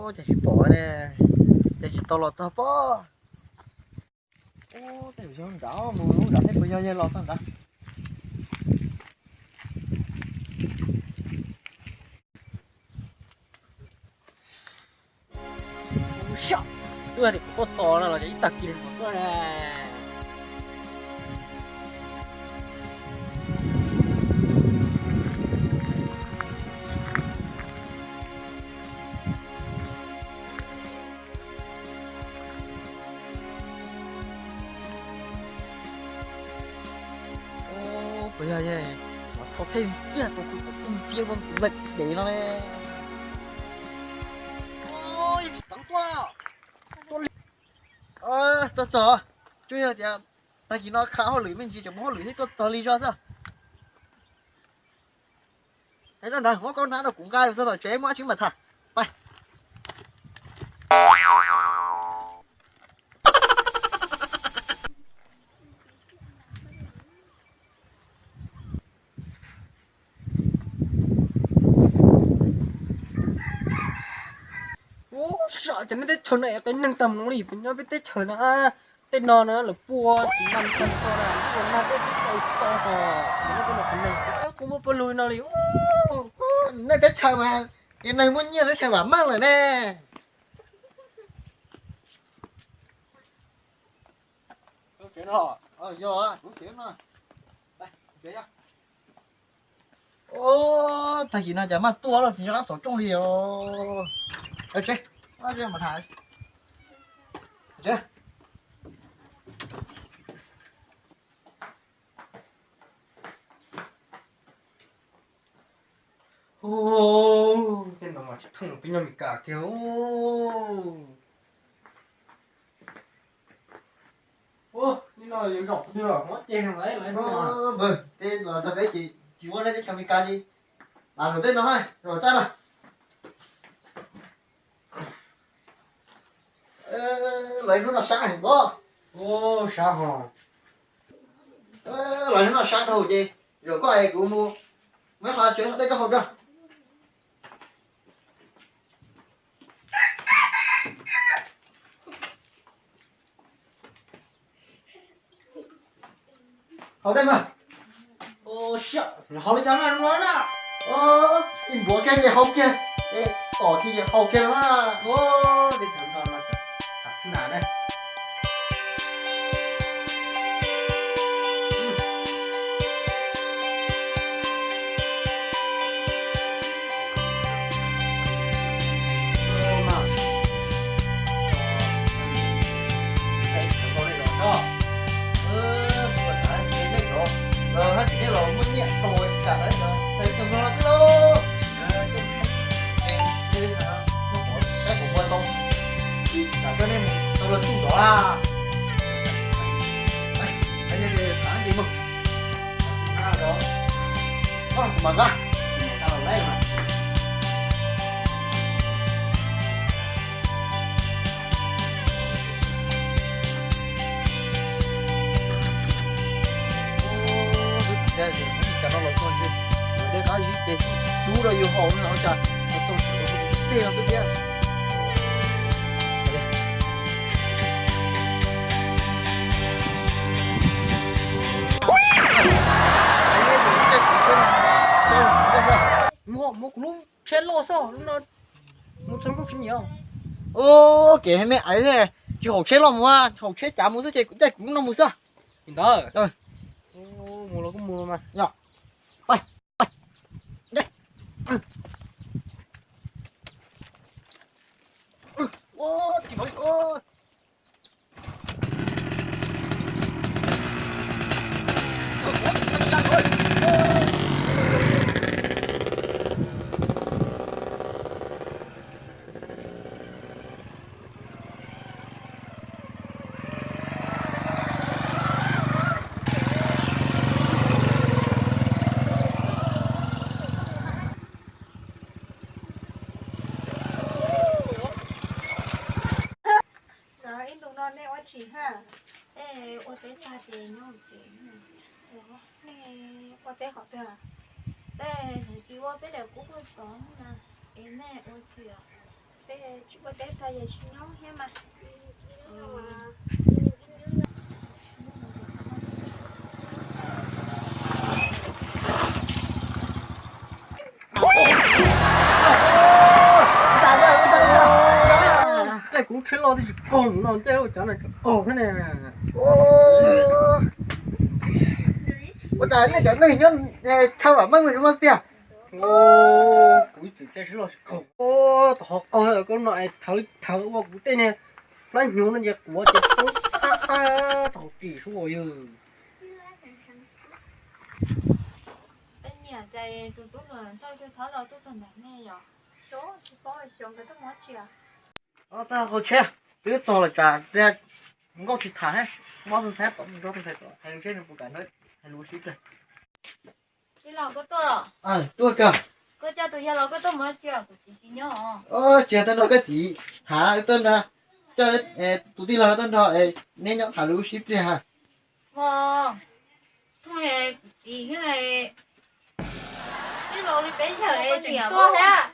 Cas tsis pom ne, cas tsis tau los txog pob. Tej zaum yog nrad, mus lub nrad seb puas yog yawg los txog nrad. Ua siab, twb hais tias kuv tuaj tos no los cas ib tag kis los tuaj na. Puas yog, mas tho pheej kiag rau kuv kom kuv ntsia ua kuv lawm dev no ne. Tsis tau tuaj, tuaj li. Txog txog, tsuas yog tias tag kis no khav hauj lwm me ntsis, tseem muaj hauj lwm thiab tuaj txog li zog xwb. Hais txog ntawd muab koj hnab rau kuv nqa txog tom tsev muaj dab tsi mam tham. Pais. Ua, sav, cov nej teb chaws no es qias neeg tag mus no li, puas nyob peb teb chaws no? Tej no na lawv pua tsis nag tag to na, pua nag tej tsis tau to ho. Nyob tej no qias neeg, kuv muaj pawg lug no li. Nej teb chaws mas qias neeg muaj nyiaj teb chaws vam meej lawm ne. Yog, tag kis no cas maj tuaj los tsis nco qab xov tooj li os. Tsev, tsev. Tej no mas tsis thooj peb nyob Meskas kiag. Ua, li no yuav zaum qhov twg los muab ces lawv lawv no. Tej los txog peb ces tsis muaj nej teb chaws Meskas li. Los zaum tej no, zaum txaj no. Los ib hnub no sab heev pob. Sab ho. Los ib hnub no sab dhau ces zaum koj es kuv mus, muab qhov tsev dej koj haus tso. Haus dej mas. Haus li cas no na? Ib npuav kiag ces haus kiag, tom kiag ces haus kiag no na. Tej chaw no no, na. Muab kuv lub tsheb loj xwb, lub no mus txog nkuj tsis nyiam. Kev me aiv thiab, tsis haum tsheb loj mus, haum tsheb cav mus xwb ces kuv caij kuv lub no mus xwb. Li ntawd. Mus los kuj mus los mas. Ib ntus no nej ua tsi hab? Ua teb tag ces nyob hauv tsev. Nej ua teb qhov twg? Peb tsis ua, peb daim qub puag tod na. Es nej ua tsi os? Tsis ua teb tag ces tsis nyob thiab mas. Tej kuv tsheb loj twb tsis qaug no, tej ua cav no tsis qaug thiab ne. Ua cas nej cov neeg nyob chaw vam meej zoo tiag. Kuv ib txwm caij tsheb loj tsis qaug. Tom ho qaug koj no es thawv thawv ua kuv tej niag plab hnyuv no ces quav ces poob tag rau tim suab yog. Peb niam ces tus tub hluas ntawd twb thov los tuaj txog ntawm nej yom. Xyov tsis paub xyov nkawd tuaj mus dab tsi. Txog hauv tsheb twb txog lawm tsam nkauj tsis tham thiab, mob tus ntxhais tom mus nrog tus ntxhais tom hais lus seb nws puas kam nrog hais lus sib pliag. Tij laug, koj tuaj los? Tuaj kawg. Koj coj tus yawg los koj tuaj mus dab tsi, kuv txiv tsis nyob. Tsis yog tuaj nrog koj txiv tham, tuaj nrog, coj tus tij laug no tuaj nrog neb nyob tham lus sib pliag. Ua, kuv txiv, tij laug li peb yawg tseem tuaj thiab.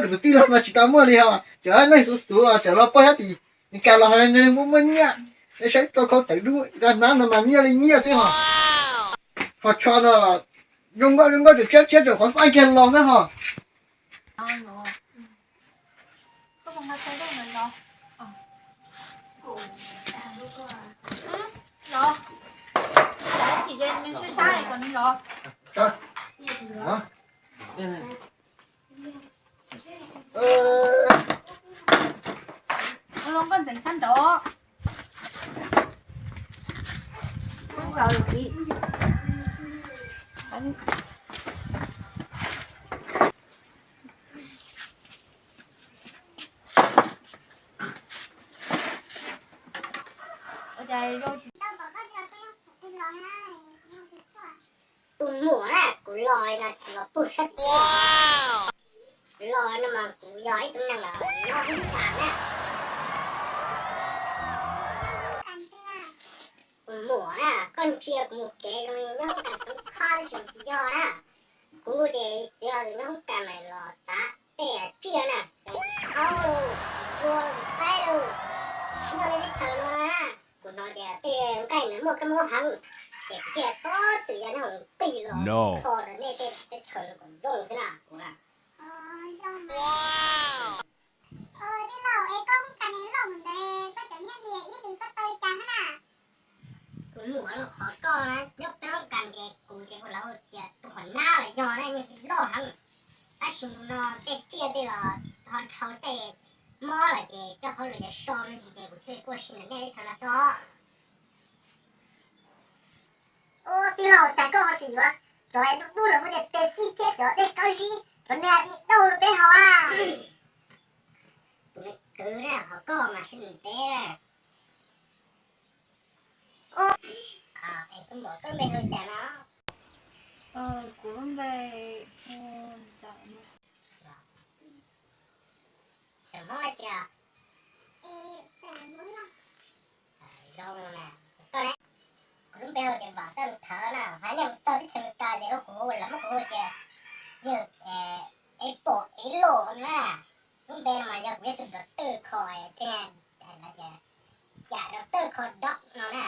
Kuv tus tij laug no tsis tau muaj li os, cov neeg xuv xuv os, tseem los pog thiab tim Meskas los hais nws muaj muaj nyiaj, es saib rau khau tawm dub, hnab no mas nyiaj li nyiaj xwb hos. Hos tsho no zoo nkauj zoo nkauj, tseem tshiab tshiab, tseem qhuav xaj kiag los xwb hos. Ua loo nkauj ntxeev sab nraud. Tus muam na, kuv los no los pug sab, los no mas kuv yog ib tug neeg los nyob hoob kas na. Tus muam na, koj ntsia kuv mus kev zoo li nyob hoob kas xeev khob tab sis tsis yog na. Kuv ces txiv nyob hoob kas mas los xav tej tsiaj na, aub los, tua los, qaib los, nyob li teb chaws no na. Kuv hnov tias tej nqaij nws muaj kab mob heev, ces kuv thiaj txhob txwm ya nyob hoom qij los kho rau nej tej teb chaws no kom zoo xwb na kuv na. Tij laug, es koj hoob kas niag loj mus ntawd koj cov nyiaj hlias ib hlis koj tau li cas thiab na? Kuv muam, qhov koj na nyob peb hoob kas ces kuv ces hu lawv tias tus qhov nab los yog na, nyiaj hli loj heev. Tab sis mus no tej tsiaj tej los ho dhau tej mob lawm ces koj hauj lwm yuav so me ntsis ces kuv thiaj li tuaj ua si ntawm nej teb chaws no xwb. Ua tij laug, cas koj ho tsis yuav cov dub dub lawm muaj tias pes xij thiab cov dej kawb zib, cov niag di dauj rau peb haus a? Tus me kwv na, qhov koj mas sib ntev na. Es tus muam, koj lub npe hu li cas no? Kuv lub npe hu Ntxawm. Xeem Hmoob dab tsi? Zoo na. Koj ne? Kuv lub npe hu tias Vam Txawj Thawv na, hais nej mus txog teb chaws Amelikas ces lub kuv hu, lawv muab kuv hu tias yawg Ev Pom Ev Loj na. Lub npe no mas yog kuv yog tus dov tawj kho tej, yam dov tawj kho dog no na.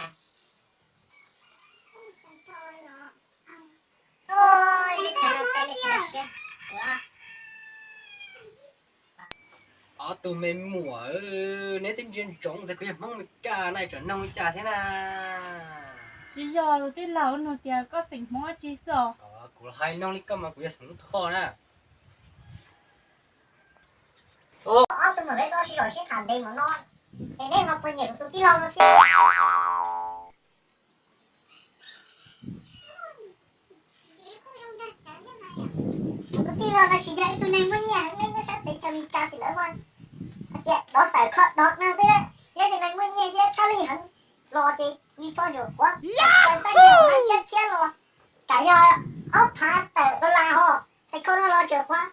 Ob tug me muam, neb twb ntsia ntsoov tias kuv yog Hmoob Amelikas na, tseem nug li cas thiab na? Tsis yog, tus tij laug nug tias koj xeem Hmoob dab tsi xwb os. Kuv hais nug li koj mas kuv yog xeem Hmoob Thoj na. Ob tug muam, peb tuaj sib zog sib tham ntev mus no, es neb ho puas nyiam kuv tus tij laug no thiab? Kuv tus tij laug no tsis yog ib tug neeg muaj nyiaj heev, nyob sab teb chaws Amelikas xwb lawm mas, hais tias dov tawm kho dog no xwb, yog ib tug neeg muaj nyiaj thiab txhawj lwj heev los ces nws tso ntsuam quav, txawj xav nyiaj tshiab tshiab los, kam yog ob phav tawm dollar ho, txhais khau no los ntsuam quav,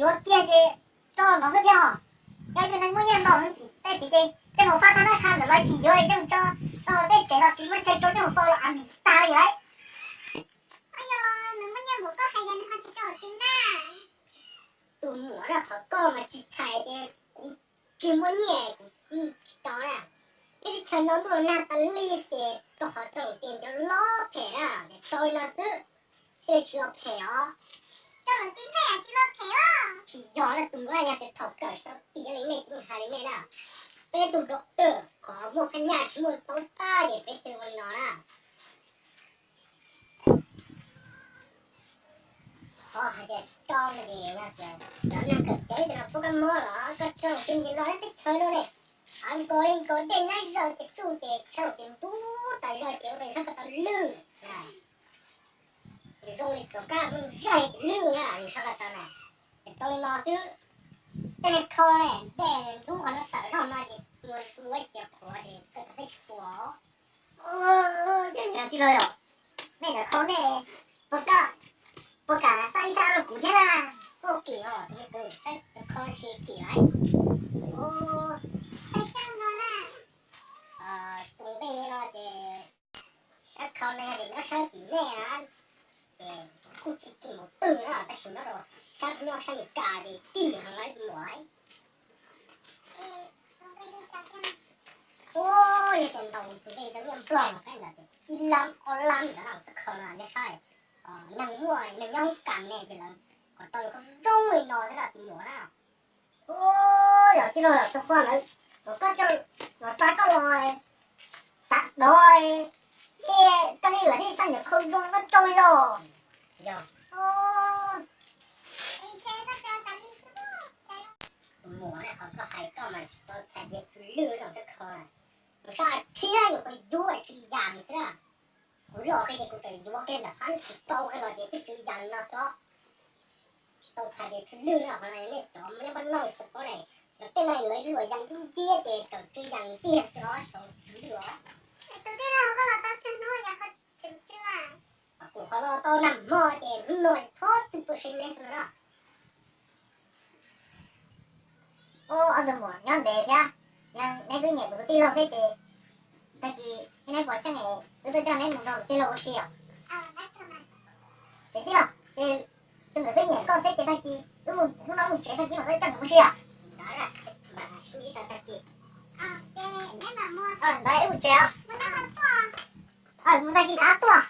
yuav kiag ces tso los nov xwb thiab hos. Yog ib tug neeg muaj nyiaj ntau heev tim tej tid ces coj mus fab thab nab qha ntawm lawv tsis yuav li, coj mus tso rau hauv tej tsev no tsis muaj chaw rau, coj mus faus los av mis tag li lawm. Yog nws muaj nyiaj npaum koj hais yog nws ho tsis tso hauv tim na. Tus muam na, qhov koj mas tsis txhais ces kuv tsis muaj nyiaj kuv tsis tau na. Neb teb chaws no ntuj los nag tas li ces rau qhov rau tias cov loj phem na, ces rau li no xwb, thiaj li tsis los phem os. Coj los tib neeg tsis los phem os. Tsis yog na, tus muam na, yog tias thaum kawm tsis tau tiav li nej yeej hais li nej na. Peb tus doctor qhov muaj phab nyaj tsis muaj paub tab ces peb thiaj ua li no na. Qhov hais tias tsis tau no ces yog tias cov neeg kawm cawv ib tug no pub kab mob los koj tso los ces nyias los neb teb chaws no ne, av nkaus li nkaus dej nyab zaws ces tsuj ces sab los ces ntub tas zog ces ua rau sab ko taw lwj. Nws zoo li cov kab muj zaig ces lwj na, nws sab ko taw na. Ces rau li no xwb. Tej neeg kho ne, dej ntub qhov no tawm zog no ces ua ua ces qhuav ces koj tau teb tsis pom. Yog tij laug yom, nej cov kho nej puas kam, puas kam xa ib sab rau kuv thiab na? Koj kim os, tus me kwv, saib tus kho tsis kim lawm. Tus nqi no ces sab kho no yog tias nyob sab tim nej na, ces kuj tsis kim npaum twg na, tab sis nyob rau sab, nyob sab Meskas ces kim heev lawm tus muam. Ub, yog tias ntaus tus nqi rau nyiaj Nplog mas peb ntawd ces ib lab ob lab ntawd na, tus kho no nyob sab, neeg muaj neeg nyob hoob kas ne ces lawv kom tau yus kho zoo li no thiab na tus muam na. Ub, yog tij laug yom, tus kho lawv kom koj coj los xa koj los xav dov thiab, koj thiaj li txawj nyiam kho zoo koj rau li los. Yog. Tus muam na, qhov koj hais koj mas tsis tau txhais tias tsw lwj no koj kho na. Mus sab Asia nyuam qhuav yuav tsw yas xwb na. Kuv los kiag ces kuv tseem yuav kiag ntawm hab, kuv tau kiag los ces twb tsw yas no xwb. Tsis tau txhais tias tsw lwj na, qhov no nej cov nyob pab no tsis tau paub ne. Cov tej no lawv luam yas dub nciab ces tseem tsw yas ntxiag xwb os, tsis tau tsw lwj os. Tus tij laug koj los tau tsawg hnub yas kho tseem tsw? Kuv qhov los tau nag hmo ces hnub no txhob txwm tuaj saib neb xwb no na. Ub, ob tug muam nyob ntev thiab, neb twb nyiam kuv tus tij laug thiab ces tag kis neb puas xyeej wb tuaj coj neb mus nrog kuv tij laug ua si os? Ces tij laug, ces tus nkawd twb nyiam koj thiab ces tag kis wb mus, hnub no mus tsev tag kis mam tuaj coj nkawd mus si os. Ntawd wb mus tsev os. Mus tag kis rov tuaj.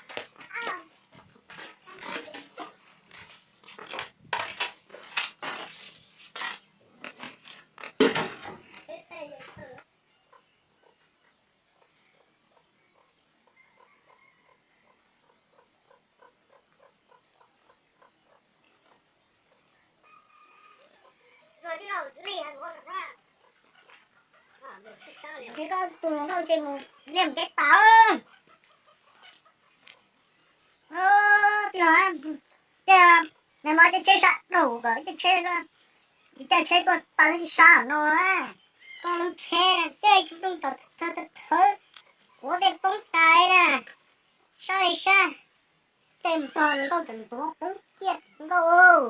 Ntshe koj tus hluas nkauj ces mus liaj mus teb tas. Tij laug, tej nag hmo caij tsheb sab daum kom caij tsheb, caij tsheb tuaj taw ib sab no. Koj lub tsheb na, caij rooj tau thawv thawv, kuv tej poob tas na, sab li sab, caij mus txog nkauj txawm ntuav poob kiag nkauj.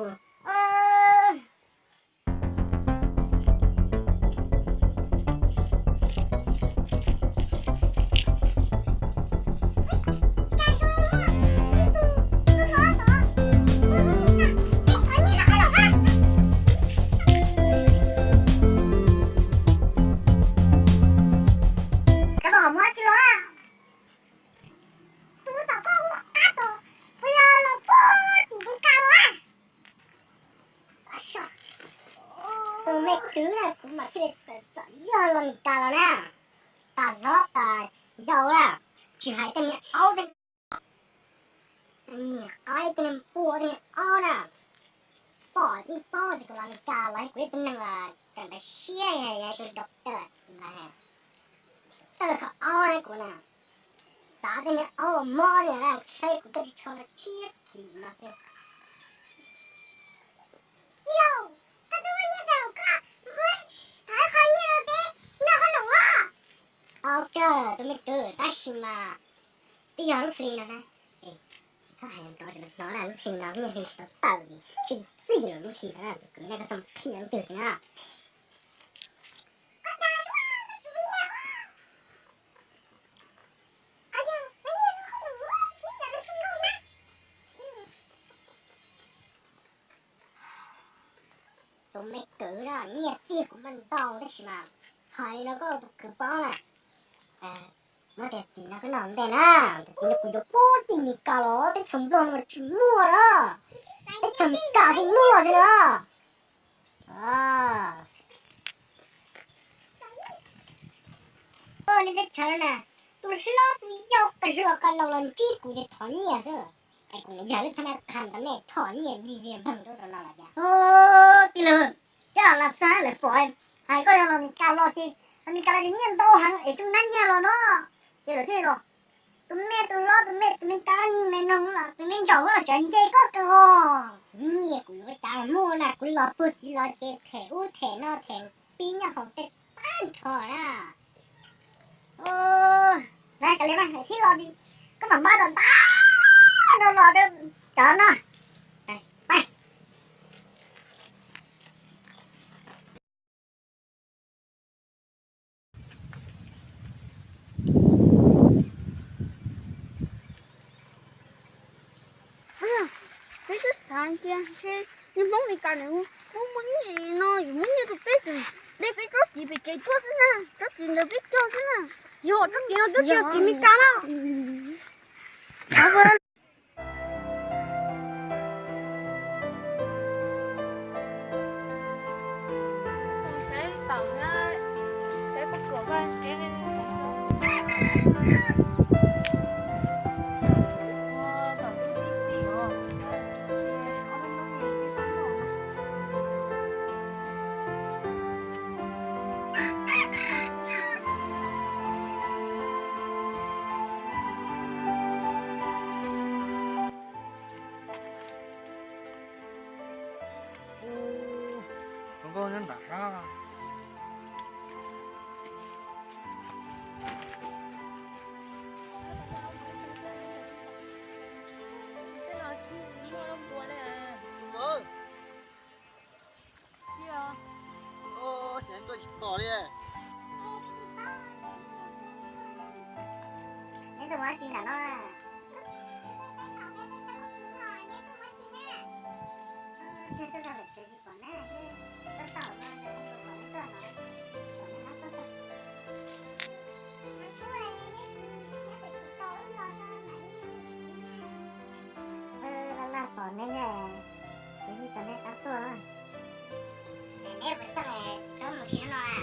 Koj muab tsis los, tus tom koj ua qab tus, puas yog los puag tim Meskas los? Tus me kwv na, kuv mam thiaj li txawm yog los Meskas los na. Tas hlob tas yau na, tsis hais tej niag aub tej niag qaib tej niag npua tej niag aub na, pom yeej paub tias kuv los Meskas los kuv yog tus neeg kawm ntawv siab, yog tus doctor lawm, tawj qhov aub na kuv na, xav tej niag aub mob tej na, saib kuv twb tsis tshua nrog tshiab khim no xwb. Tij laug, koj twb muaj nyiaj tag, koj muab thov qhov nyiaj rau peb noj qhob noom os. Tau kawg tus me kwv, tab sis mas twb yog lub hli no na. Koj hais nrov ces hnov na, lub hli no nyiaj hli tsis tau tawm, tsis txij lub hli no na, tus kwv na, koj txhob qhia leej twg na. Nyiaj txiag kuv muaj ntau tab sis mas hais li no koj tus kwv paub na. Muab cov txiv no koj noj ntej na, cov txiv no kuv yuav pub tim Mes Kas los teb chaws Nplog no mas tsis muaj na, teb chaws Mes Kas thiaj muaj xwb na. Nej teb chaws na, tus hlob tus yau qas hluas qas laus los ntsib kuv ces thov nyiaj xwb. Es kuv yog lub thab nab qha ntawd nej thov nyiaj li li npawg rau no los cas? Tij laug, coj los txog lawv pom hais koj yog los Mes Kas los ces, los Mes Kas los ces nyiaj ntau heev es tub nab nyiaj los no ces lawv thiaj los. Tus me tus hlob tus me tus me kab me noog los tus me ntsaum los cov nce koj kawg os. Nyiaj kuv yuav ua cas muaj na, kuv los puag txiv los ces them ub them no them pib nyob hauv tej tag nrho na. Lawv kav liam mas thiab los, koj mam npaj tom ntag no los rau cov no. Peb twb xav tias ntshe niag Hmoob Mes Kas nws muaj muaj nyiaj no yuav muab nyiaj rau peb, tseem de peb tsob txiv pem tsev tuaj xwb na, tsob txiv ntawd peb cog xwb na, yog tsob txiv no twb tsis yog txiv Mes Kas na. Zoo nkauj nyob nram sab. Xav tuaj tsis tos li. Neb tuaj ua dab tsi nram no? Laj laj pom neb, kuv yeej tos neb qab tuaj. Neb puas xoj, koj mus tsis no a?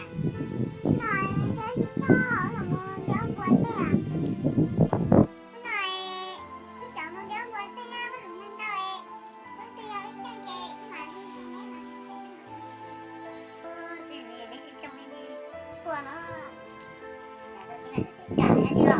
Ua no,